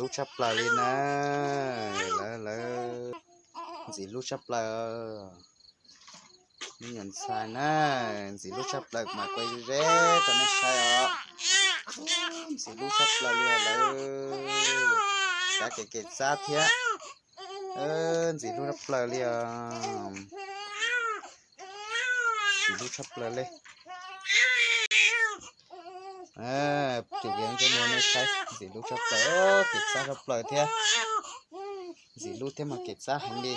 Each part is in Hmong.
Lub tshaj plaws li na, lawv, lawv ntxim hlub tshaj plaws. Me nyuam ntxhais na, ntxim hlub tshaj plaws, mas kuv ze rau nej saib os. Ntxim hlub tshaj plaws li os lawv, kav kev kev txab thiab. Ntxim hlub tshaj plaws li os. Ntxim hlub tshaj plaws li. Tus viv ntsej muag nej saib, ntxim hlub tshaj plaws, kev txab tshaj plaws thiab. Ntxim hlub thiab mas kev txab heev li.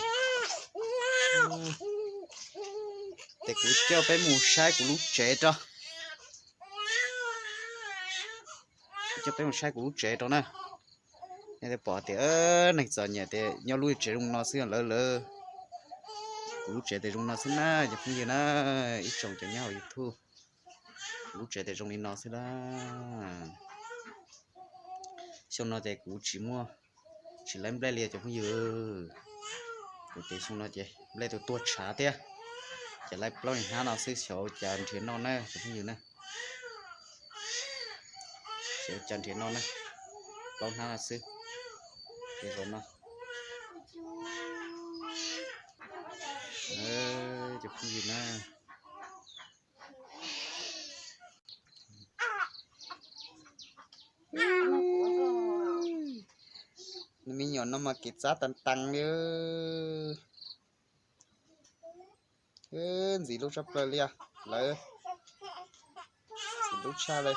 Ces kuv coj peb mus saib kuv lub tsev rau. Coj peb mus saib kuv lub tsev rau na. Nej twb pom tias neeg txom nyem tias nyob lub tsev zoo no xwb lawv lawv. Kuv lub tsev tias zoo no xwb na cov phooj ywg na, ib tsoom cov nyob hauv YouTube. Kuv lub tsev tias zoo li no xwb na. Xyoo no ces kuv tsis muaj, tsis laib nplej li cov phooj ywg. Kuv ces xyoo no ces nplej tus tuag tshav thiab. Ces laib plaub hnab no xwb xyov cas nrhiav noj na cov phooj ywg na. Xyov cas nrhiav noj na, plaub hnab no xwb. Ces zaum no cov phooj ywg na. Nws me nyuam no mas kev txab tas tas li. Ntxim hlub tshaj plaws li os lawv. Ntxim hlub tshaj li.